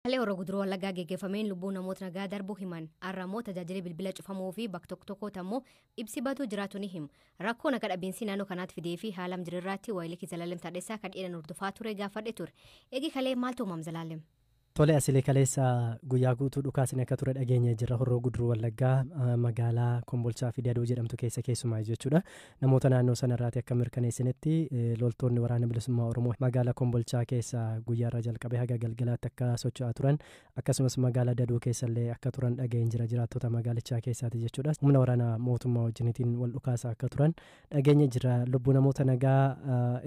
Kalee Horroo Guduruu Wallaggaa geggeeffameen lubbuu namoota nagaa darbuu himan. Har'a immoo tajaajilli bilbila cufamuu fi bakka tokko tokkotti ammoo ibsi batuu jiraatu ni himu. Rakkoo naga dhabiinsi naannoo kanaatti fidee fi haala jirirraatti waayilii Zalaalem Taaddasaa kan dheeran hordofaa ture gaafadhe ture. Eegi kalee maaltu uumam Zalaalem? Tole, asilee kaleessa guyyaa guutuu dhukaasni akka ture dhageenya jirra. Horroo Guduruu Wallaggaa magaalaa Kombolchaa fi Dadoo jedhamtu keessa keessumaa jechuudha. Namoota naannoo sanarraati akka mirkaneessinitti, loltoonni Waraana Bilisummaa Oromoo magaalaa Kombolchaa keessa guyyaarraa jalqabee haga galgalaatti akka socho'aa turan, akkasumas magaalaa Dadoo keessallee akka turan dhageen jira, jiraattota magaalichaa keessaati jechuudha. Humna waraana mootummaa wajjinitiin wal dhukaasaa akka turan dhageenya jira. Lubbuu namoota nagaa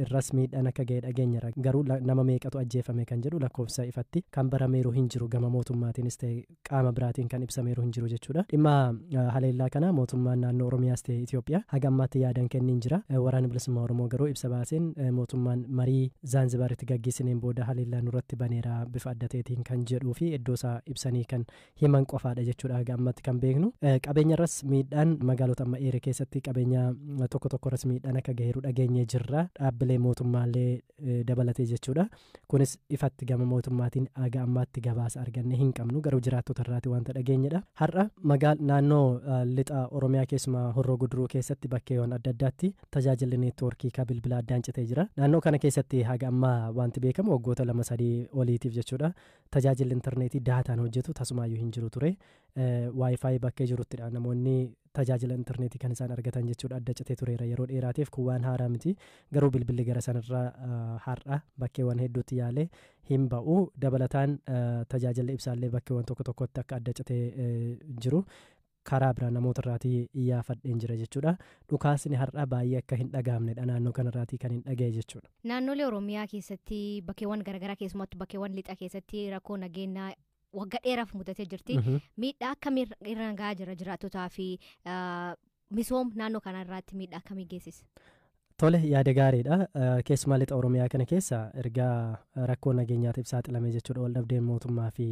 irras miidhaan akka ga'e dhageenyara. Garuu nama meeqatu ajjeefame kan jedhu lakkoofsa ifatti kan barameeru hin jiru, gama mootummaatiinis ta'e qaama biraatiin kan ibsameeru hin jiru jechuudha. Dhimma haleellaa kana mootummaan naannoo Oromiyaas ta'e Itoophiyaa haga ammaatti yaadan kennin jira. Waraanni Bilisummaa Oromoo garuu ibsa baaseen, mootummaan marii Zaanzibaaritti gaggeessineen booda haleellaa nurratti baneera bifa adda ta'eetiin kan jedhuu fi iddoo isaa ibsanii kan himan qofaadha jechuudha haga ammatti kan beeknu. Qabeenya irras miidhaan magaalota amma eere keessatti qabeenya tokko tokko irras miidhaan akka gaheeru dhageenyee jirra. Dhaabbilee mootummaallee dabalatee jechuudha. Kunis ifatti gama mootummaatiin haga ammaatti gabaasa arganne hin qabnu, garuu jiraattota irraati wanta dhageenyedha. Har'a magaal naannoo lixa Oromiyaa, keessumaa Horroo Guduruu keessatti bakkeewwan adda addaatti tajaajilli neetwoorkii ka bilbila addaan citee jira. Naannoo kana keessatti haga ammaa wanti beekamu waggoota 2-3 oliitiif jechuudha. Tajaajilli intarneetii daataan hojjetu tasumaayyuu hin jiru ture. WiFi bakkee jiruttidha namoonni tajaajila intarneetii kan isaan argatan jechuudha. Adda citee tureera yeroo dheeraatiif, kun waan haaraa miti. Garuu bilbilli gara sanarraa har'a bakkeewwan hedduutti yaalee hin ba'u. Dabalataan tajaajilli ibsaallee bakkeewwan tokko tokkotti akka adda citee jiru karaa biraa namoota irraatii iyyaafadheen jira jechuudha. Dhukaasni har'a baay'ee akka hin dhagahamnedha naannoo kanarraatii kan hin dhagaye jechuudha. Naannolee Oromiyaa keessatti bakkeewwan garaagaraa, keessumattuu bakkeewwan lixa keessatti rakkoo nageenyaa waggaa dheeraaf mudatee jirti. Miidhaa akkamii irra gahaa jira jiraattotaa fi misooma naannoo kanarraatti miidhaa akkamii geessisa? Tole, yaada gaariidha. Keessumaa lixa Oromiyaa kana keessa erga rakkoo nageenyaatiif saaxilame jechuudha, wal dhabdeen mootummaa fi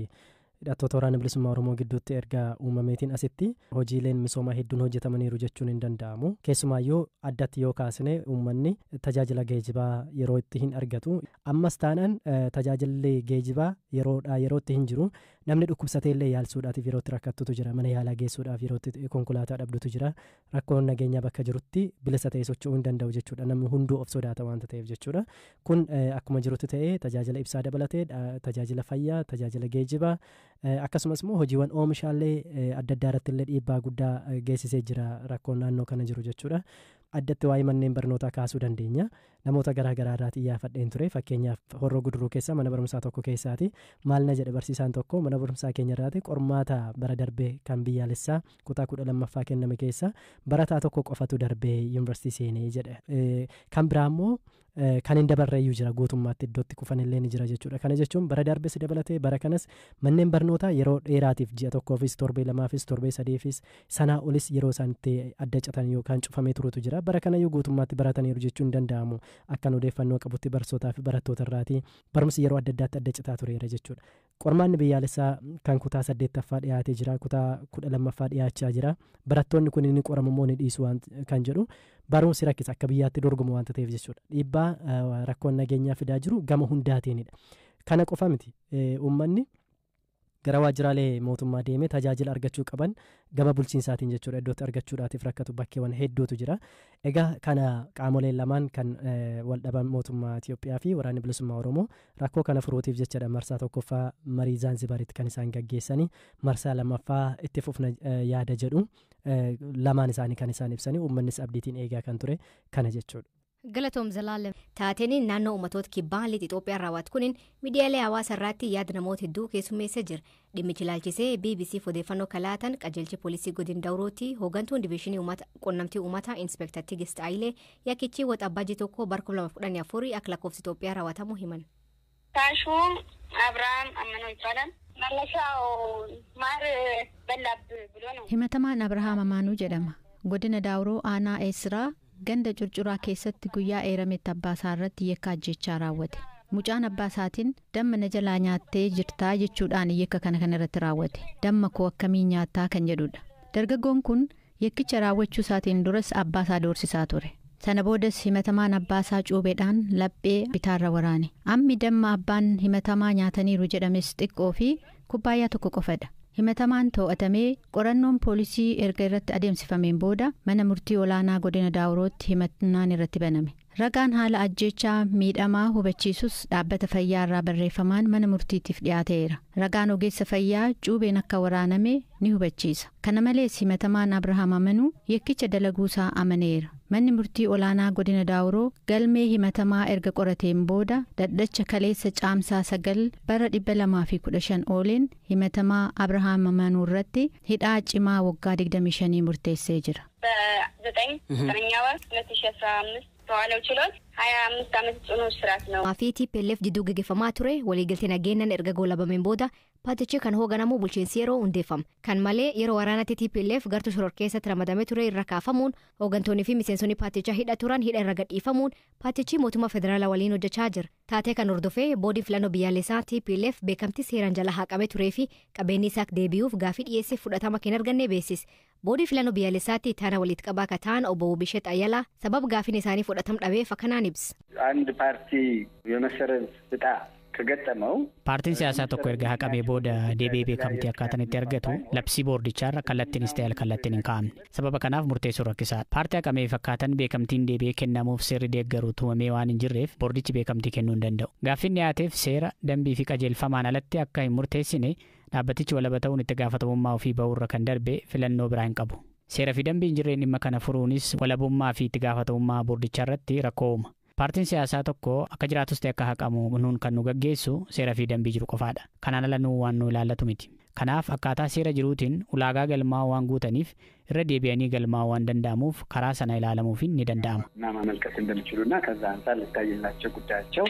hidhattoota Waraana Bilisummaa Oromoo gidduutti erga uumameetiin asitti hojiileen misoomaa hedduun hojjetamaniiru jechuun hin danda'amu. Keessumaayyuu addatti yoo kaasne, uummanni tajaajila geejibaa yeroo itti hin argatu. Ammas taanaan tajaajilli geejibaa yeroodhaa yerootti hin jiru. Namni dhukkubsatee illee yaalsuudhaatiif yeroo itti rakkattutu jira. Mana yaalaa geessuudhaaf yeroo itti konkolaataa dhabdutu jira. Rakkoon nageenyaa bakka jirutti bilisa ta'ee socho'uu hin danda'u jechuudha. Namni hunduu of sodaata waanta ta'eef jechuudha. Kun akkuma jirutti ta'ee, tajaajila ibsaa dabalatee, tajaajila fayyaa, tajaajila geejibaa, akkasumas immoo hojiiwwan oomishaalee adda addaa irratti illee dhiibbaa guddaa geessisee jira rakkoon naannoo kana jiru jechuudha. Addatti waa'ee manneen barnootaa kaasuu dandeenya. Namoota garaa garaa irraati iyyaafadheen ture. Fakkeenyaaf, Horroo Guduruu keessa mana barumsaa tokko keessaati. Maal na jedhe barsiisaan tokko? Mana barumsaa keenya irraati qormaata bara darbee kan biyyaalessaa kutaa 12ffaa kenname keessa barataa tokko qofatu darbee yuunivarsiitii seenee jedhe. Kan biraa immoo kan hin dabarreeyyuu jira, guutummaatti iddootti kufanillee ni jira jechuudha. Kana jechuun bara darbes dabalatee bara kanas manneen barnootaa yeroo dheeraatiif, ji'a tokkoofis, torbee lamaafis, torbee sadiifis, sanaa olis yeroo isaan itti adda catan yookaan cufamee turutu jira. Bara kanayyuu guutummaatti barataniiru jechuun hin danda'amu. Akkan odeeffannoo qabutti barsiisotaa fi barattoota irraati barumsi yeroo adda addaatti adda citaa tureera jechuudha. Qormaanni biyyaalessaa kan kutaa saddeettaffaa dhiyaatee jira, kutaa 12ffaa dhiyaachaa jira. Barattoonni kun ni qoramu moo ni dhiisu waan kan jedhu barumsi rakkisa, akka biyyaatti dorgomu waanta ta'eef jechuudha. Dhiibbaa rakkoon nageenyaa fidaa jiru gama hundaatiinidha. Kana qofa miti, uummanni gara waajjiraalee mootummaa deemee tajaajila argachuu qaban gama bulchiinsaatiin jechuudha iddootti argachuudhaatiif rakkatu bakkeewwan hedduutu jira. Egaa kana qaamoleen lamaan kan wal dhaban, mootummaa Itoophiyaa fi Waraanni Bilisummaa Oromoo, rakkoo kana furuutiif jechadha marsaa tokkoffaa marii Zaanzibaaritti kan isaan gaggeessanii. Marsaa lammaffaa itti fufna yaada jedhu lamaan isaanii kan isaan ibsanii, uummannis abdiitiin eegaa kan ture kana jechuudha. Galatoom Zalaalem. Taateen naannoo uummatoota kibbaa lixa Itoophiyaa raawwatu kunin miidiyaalee hawaasaa irratti yaada namoota hedduu keessummeessee jira. Dhimmichi ilaalchisee BBC odeeffannoo kalaatan qajeelchi poolisii godin Dawurootti hooggantuun diviishinii qunnamtii uummataa Inspektar Tigist Ayilee yakkichi Waxabajjii 1 bara 2014 akka lakkoofsa Itoophiyaa raawwatamuu himan. ከሳሹ አብርሃም አመነው ይባላል። መነሻው ማር በላብ ብሎ ነው። Himatamaan Abrahaam Amaanuu jedhama. Godina Daawuroo aanaa Eessiraa ganda Curcuraa keessatti guyyaa eerametti abbaa isaa irratti yakka ajjechaa raawwate. Mucaan abbaa isaatiin damma na jalaa nyaattee jirtaa jechuudhaan yakka kana kan irratti raawwate. Damma koo akkamii nyaattaa kan jedhudha. Dargaggoon kun yakkicha raawwachuu isaatiin duras abbaa isaa doorsisaa ture. Sana boodas himatamaan abbaasaa cuubeedhaan laphee bitaarra waraane. Ammi damma abbaan himatamaa nyaataniiru jedhames xiqqoo fi kubbaayyaa tokko qofadha. Himatamaan to'atamee qorannoon poolisii erga irratti adeemsifameen booda mana murtii olaanaa godina Daawurootti himannaan irratti baname. Ragaan haala ajjeechaa miidhamaa hubachiisus dhaabbata fayyaa irraa barreeffamaan mana murtiitiif dhiyaateera. Ragaan ogeessa fayyaa cuubeen akka waraaname ni hubachiisa. Kana malees himatamaan Abrahaam Amanuu yakkicha dalaguusaa amaneera. Manni murtii olaanaa godina Daawuroo galmee himatamaa erga qorateen booda dhaddacha kaleessa caamsaa 9 bara 2015 ooleen himatamaa Abrahaam Amanuu irratti hidhaa cimaa waggaa 25 murteessee jira. በዘጠኝ ዘጠነኛ ወር 2015 በዋለው ችሎት 25 ዓመት ጽኑ እስራት ነው። Fi TPLF jidduu gaggeeffamaa ture waliigalteen nageenyaan erga goolabameen booda paartichi kan hoogganamu bulchiinsi yeroo hundeeffame. Kan malee yeroo waraanatti TPLF gartuu shororkeessatti ramadamee ture irra kaafamuun hooggantoonni fi miseensonni paartichaa hidha turan hidha irra gadhiifamuun paartichi mootummaa federaalaa waliin hojjechaa jira. Taatee kan hordofee boodiin filannoo biyyaalessaa TPLF beekamtii seeraan jala haqamee turee fi qabeenyi isaa deebi'uuf gaafii dhiyeessee fudhatama kan arganne beeksise. Boodii filannoo biyyaalessaatti itti aanaa walitti qabaa akka ta'an obbo Wubishet Ayyalaa sababa gaafiin isaanii fudhatama dhabeef akkanaan ibsa. አንድ ፓርቲ የመሰረዝ ዕጣ ከገጠመው Paartiin siyaasaa tokko erga haqamee booda deebi'ee beekamtii akkaataan itti argatu labsii boordichaarra kallattiinis ta'e alkallattiin hin kaa'amne. Sababa kanaaf murteessuun rakkisaadha. Paartii haqameef akkaataan beekamtiin deebi'ee kennamuuf seerri deeggaru tumamee waan hin jirreef boordichi beekamtii kennuu hin danda'u. Gaaffiin dhiyaateef seera dambii fi qajeelfamaan alatti akka hin murteessine dhaabbatichi walaba ta'uun itti gaafatamummaa ofii ba'uurra kan darbe filannoo biraa hin qabu. Seera fi dambii hin jirreen dhimma kana furuunis walabummaa fi itti gaafatamummaa boordichaa irratti rakkoo uuma. Paartiin siyaasaa tokko akka jiraatus ta'e akka haqamu nuun kan nu gaggeessu seera fi dambii jiru qofaadha. Kanaan ala nuu waan nu ilaallatu miti. Kanaaf akkaataa seera jiruutiin ulaagaa galmaa'uu waan guutaniif irra deebi'anii galmaa'uu waan danda'amuuf karaa sana ilaalamuufiin ni danda'ama. እና ማመልከት እንደሚችሉና ከዛ አንጻር ሊታይላቸው ጉዳያቸው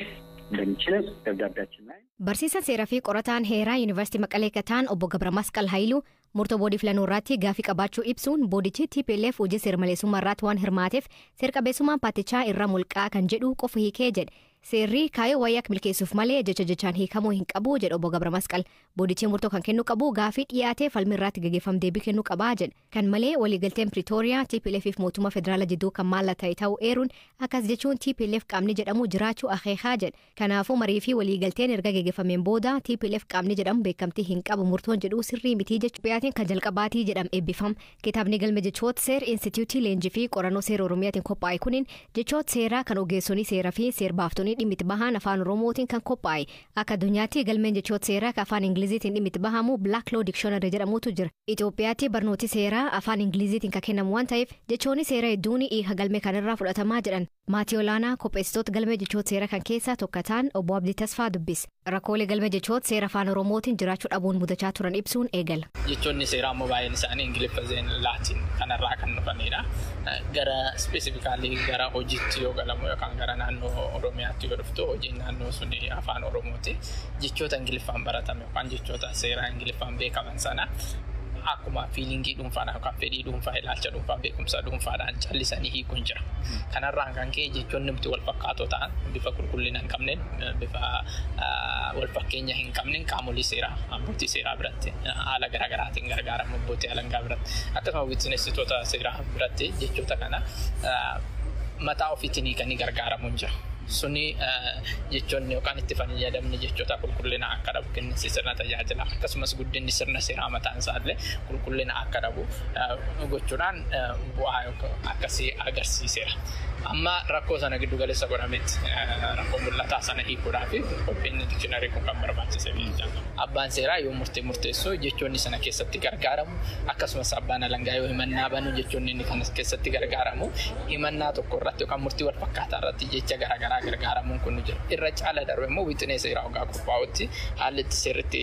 እንደሚችል ደብዳቤያችን ላይ Barsiisaan seeraa fi qorataan heeraa Yuunivarsiitii Maqalee Kataan obbo Gabra Masqal Haayiluu murtoo boodii filannoo irratti gaafii qabaachuu ibsuun boodichi TPLF hojii seer-maleessummaa irratti waan hirmaateef seer-qabeessummaan paartichaa irraa mulqaa kan jedhu qofa hiikee jedhe. Seerri kaayyoo wayyaa milkeessuuf malee jecha jechaan hiikamuu hin qabu jedhe obbo Gabra Masqal. Boodichi murtoo kan kennu qabu gaafii dhiyaatee falmii irratti gaggeeffamu deebii kennuu qabaa jedhe. Kan malee waliigalteen Pretoria TPLF fi mootummaa federaalaa jidduu kan mallattaa'e ta'uu eeruun akkas jechuun TPLF qaamni jedhamu jiraachuu akeekaa jedhe. Kanaafuu marii fi waliigalteen erga gaggeeffameen booda TPLF qaamni jedhamu beekamtii hin qabu murtoon jedhu sirrii mitii jechuudha. Biyaatiin kan jalqabaatii jedham eebbifam. Kitaabni galme jechoota seer Instituutii Leenjii fi Qorannoo Seera Oromiyaatiin qophaa'e kuniin jechoota seeraa kan ogeessonni seeraa fi seer-baaftonni dhimmi itti bahan afaan Oromootiin kan qophaa'e. Akka addunyaatti galmeen jechoota seeraa kan afaan Ingiliziitiin dhimmi itti bahamu Black Law Dictionary jedhamutu jira. Itoophiyaatti barnooti seeraa afaan Ingiliziitiin kan kennamu waan ta'eef jechoonni seeraa hedduun hiika galmee kanarraa fudhatamaa jedhan. Maatii olaanaa qopheessitoota galmee jechoota seeraa kan keessaa tokko ta'an obbo Abdii Tasfaa dubbise. Rakkoolee galmee jechoota seera afaan Oromootiin jiraachuu dhabuun mudachaa turan ibsuun eegala. Jechoonni seeraa ammoo baay'een isaanii Ingiliffa Laatiin kanarraa kan dhufanidha. Gara specifically gara hojiitti yoo galamu yookaan gara naannoo Oromiyaatti yoo dhuftu hojiin naannoo sun afaan Oromooti. Jechoota Ingiliffaan baratame yookaan jechoota seeraa Ingiliffaan beekaman sana akkuma feelingii dhuunfaadhaan yookaan fedhii dhuunfaa, ilaalcha dhuunfaa, beekumsa dhuunfaadhaan callisanii hiikuun jira. Kanarraan kan ka'e jechoonni nuti wal fakkaatoo ta'an bifa qulqullina hin qabneen, bifa wal fakkeenya hin qabneen qaamolee seeraa, abbootii seeraa biratti haala garaagaraatiin gargaaramu, abbootii alangaa biratti akkasuma witnessitoota seeraa biratti jechoota kana mataa ofiitiin hiikanii gargaaramuun jira. Suni jechoonni yookaan itti fayyadamni jechoota qulqullina akka dhabu kenninsi sirna tajaajila akkasumas guddinni sirna seeraa mataan isaallee qulqullina akka dhabu gochuudhaan bu'aa akkasii agarsiiseera. Amma rakkoo sana giddu galeessa godhametti rakkoo mul'ataa sana hiikuudhaaf qophiin dictionary kun kan barbaachise jechuudha. Abbaan seeraa yoo murtee murteessu jechoonni sana keessatti gargaaramu akkasumas abbaan alangaa yoo himannaa banu jechoonni inni kana keessatti gargaaramu himannaa tokko irratti yookaan murtii wal fakkaataa irratti jecha garaagaraa gargaaramuun kun jira. Irra caala darbe immoo wixinee seeraa ogaa qophaa'utti haalli itti seerritti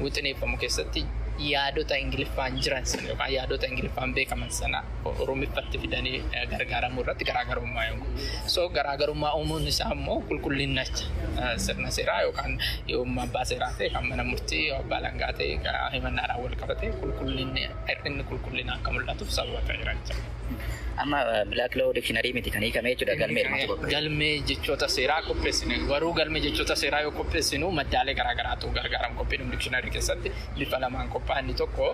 wixineeffamu keessatti yaadota Ingiliffaan jiran sana yookaan yaadota Ingiliffaan beekaman sana Oromiffatti fidanii gargaaramuu irratti garaagarummaa uumu. So garaagarummaa uumuun isaa immoo qulqullina sirna seeraa yookaan yoo abbaa seeraa ta'e kan mana murtii yoo abbaa alangaa ta'e himannaadhaan wal qabate qulqullinni hir'inni qulqullina akka mul'atuuf sababa ta'eera jechuudha. Amma Black Law Dictionary miti kan hiikame jechuudha galmee dhumatu qopheesse. Galmee jechoota seeraa qopheessine, garuu galmee jechoota seeraa yoo qopheessinu maddaalee garaagaraatu gargaaramu. Qophiin dictionary keessatti bifa lamaan qophaa'e. Inni tokko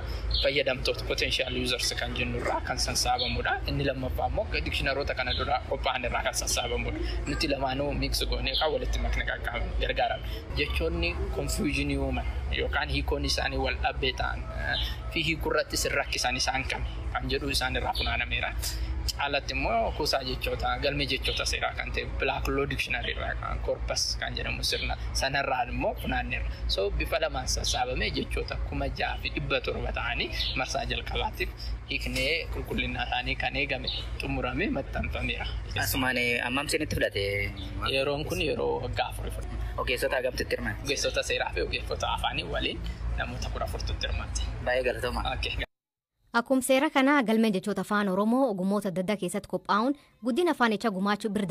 fayyadamtoota, potential users kan jennurraa kan sassaabamudha. Inni lammaffaa immoo dictionaroota kana dura qophaa'an irraa kan sassaabamudha. Nuti lamaanuu mix goonee kan walitti makne gargaaramna. Jechoonni confusionii uuman yookaan hiikoon isaanii wal dhabbee ta'an fi hiikurratti sin rakkisan isaan kami kan jedhu isaan irraa funaanameera. Caalatti immoo kuusaa jechoota, galmee jechoota seeraa kan ta'e Black Law Dictionary irraa kan corpus kan jedhamu sirna sanarraa immoo funaanneerra. So bifa lamaan sassaabamee jechoota 6700 ta'anii marsaa jalqabaatiif hiiknee qulqullina isaanii kan eegame xumuramee maxxanfameera. Asumaan ammam isinitti fudhate? Yeroon kun yeroo waggaa 4 fudhate. Ogeessota hagamtu itti hirmaate? Ogeessota seeraa fi ogeessota afaanii waliin namoota 14tu hirmaate. Baay'ee galatooma. Akkuma seera kanaa galmeen jechoota afaan Oromoo ogummoota adda addaa keessatti qophaa'uun guddina afaanichaa gumaachuu bira